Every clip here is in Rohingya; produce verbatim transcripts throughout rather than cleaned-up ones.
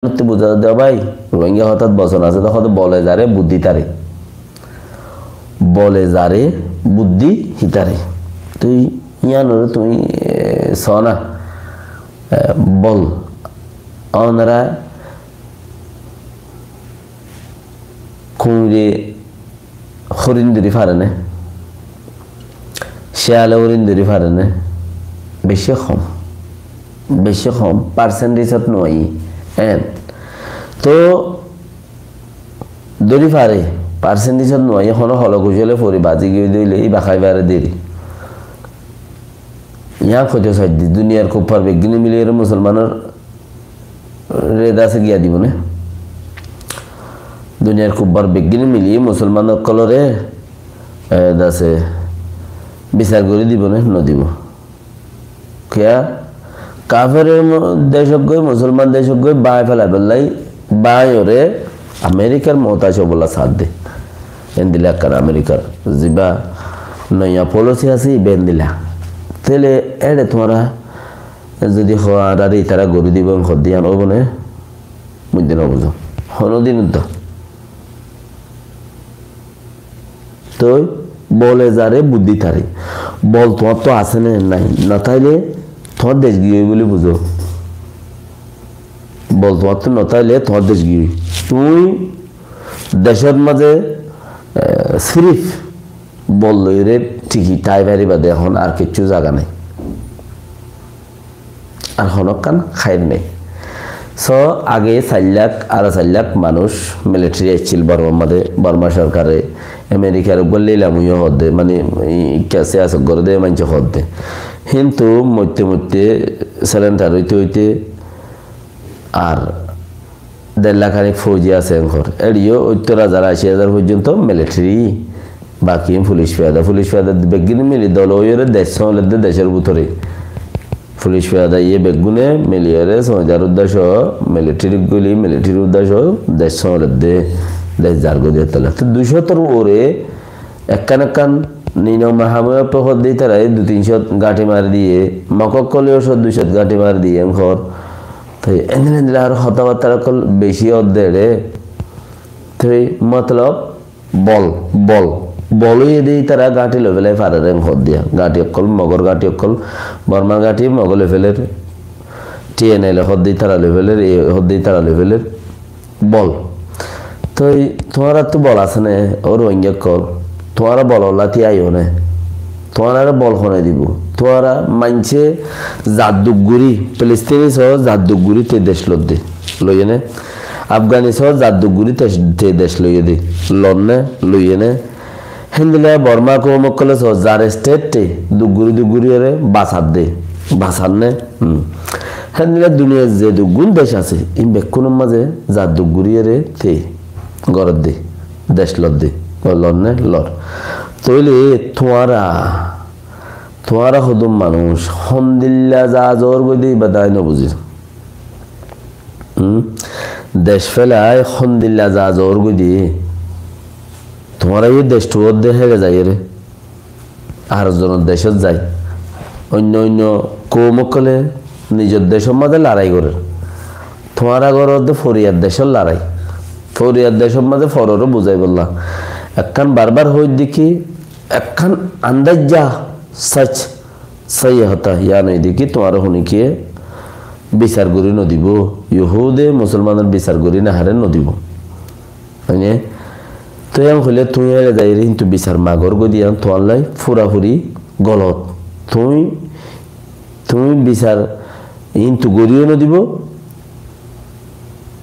Te buzá de bái, Rohingya hotát bosón asé de, hotá bole zare, buddí tare. Bole zare, buddí hítare. Tui yíanore tui, e, só na, e, bol. Onora kuñre horin dóri fare né? Ciyale horin dóri fare né? Beci hom. Beci hom. Percentage ot no aiyé. En. To dóri fare. Percentage ot no aiyé. Hono holo kucole fori bazi giyé de óile, iba hái fare deri. Yián hoito saidde, duniyar kuffar beggúne miliyóre musolmanor re dase giya dibo né? Duniyar kuffar beggúne mili musolman ókkolore, e, dase bisar gori dibo né? No dibo. Kiyá? Kaferor mo-, decot goi, musolman decot goi báñgi félaibolla, báñgiyore Amerikar muhtaj óibolla saádde. Endilla ekkán Amerikar ziba noya policy asé, iba endilla. Tóile ére tuáñra zodi hoó, añáre itará gori dibo, en hoó de yián óibo né? Mui de no buzí. Honodin to. Toi bole zare, buddí tare. Bol tuáñttu asé né nai? No táile tuáñr dec giyói buli buzó. Bol tuáñttu no táile tuáñr dec giyói. Tuñí decor mazé, e, sirif bol loiyóre tiki tái faribá de, ehón ar kiccú zaga nai. Ar honókkan háir nai. So, age sair lak, aró sair lak manúic military aiccíl Bormar mazé, Borma sorkare, Amerikar uggwá leilam óiye hoó de, mani, i-, ikká siyasot goré de maincé hoó de. Kintu moitte moitte surrender óite óite ar der lak hanik fouji asé en hoór. Eçiyó óttor házar, aci házar foijjonto military, baki fulic fiyada. Fulic fiyada beggúne mili dol óiyore dec sóñledde decór bútore. Fulic fiyada iye beggúne miliyore sóñidar uddecco, military guli, military uddecco dec sóñledde, dec zargói de tolla. Toi dui cótor uore ekkán ekkán nino mahamuye hoó de ítara dui tin cót gañthi mari diye, Mog ókkole yó cót dui cót gañthi mari diye en hoór. Toi endilla endilla ar hotábatta ókkol beci ódde re. Toi motolob bol, bol. Bol óiye de ítara gañthi loi félai farer en hoó de. Gañthi ókkol, Mogor gañthi ókkol, Bormar gañthi Moge loi féler. T N L hoó de ítara loi féler, e hoó de ítara loi féler. Bol. Toi tuáñrattú bol asé né, ó Rohingya ókkol? Tuáñra bol ollá tíaiyo né? Tuáñrare bol hone dibo? Tuáñra maincé zadduk gorí, Filistini só zadduk gorí te dec lodde, loiye né? Afgani só zadduk gorí te, te dec loiye de, lonne, loiye né? Héndilla Borma koum ókkole só zar state te duk gorí duk gorí ore basadde, basadne? Hmm. Héndilla duniyar ze duggún dec asé, in bekkúnor mazé zadduk gorí ore te goredde, dec lodde, lonne, lor. Tóile tuáñra, tuáñra hodún manúic hondilla za zor goi de iba dái no buzir. Hmm? Dec félai hondilla za zor goi de. Tuáñra yó dec tuwódde héçe zaiyóre. Ar zonor decót zai. Oinno oinno koum ókkole nizor decór mazé lorai gorer. Tuáñra goródde foriyar decór lorai. Foriyar decór mazé fororé buzaibolla. Ekkán barbar hoóidde ki, ekkán andaijja sac, sóiyi hotá, yián óilde ki tuáñra honikiye bisar gorí no dibo. Yuhude musolmanor bisar gorí no haré no dibo. Mane, toi yián hoilé tuñí ere zaiyóre kintu bisar magor goi de yián tuáñllai furafuri golot. Tuñí, tuñí bisar kintu goríyo no dibo.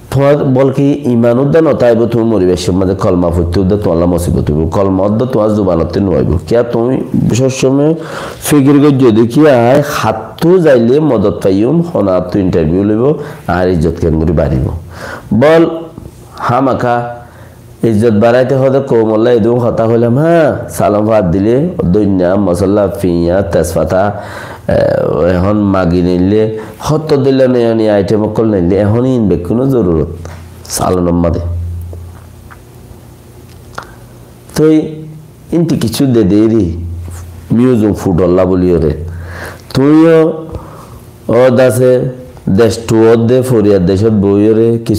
Tuáñr bolke iman udda no táibo, tuñí moribar cómot mazé kolma foitté udda tuáñlla mosibot óibo. Kolma udda tuáñr zubanottú no aibo. Kiyá tuñí sob cómot fikir goijjó de ki añí hattú zaile modot faiyum, hon hattú interview loibo, añár izzot keéngorí baribo. Bol hámaka izzot baraite hoó de koumolla edún hotá hoilam, há, salom fat dile, doinna, mosolla, fiñyas, tezfata, e, ehón magi neille, hotto dilla noya noya item ókkol neille, ehón in bekkúnor zorurot salonor mazé. Toi inti kissú de deri, museum fudolla buliyóre. Tuñíyo ó dase dectú ódde foriyar decót boiyóre ki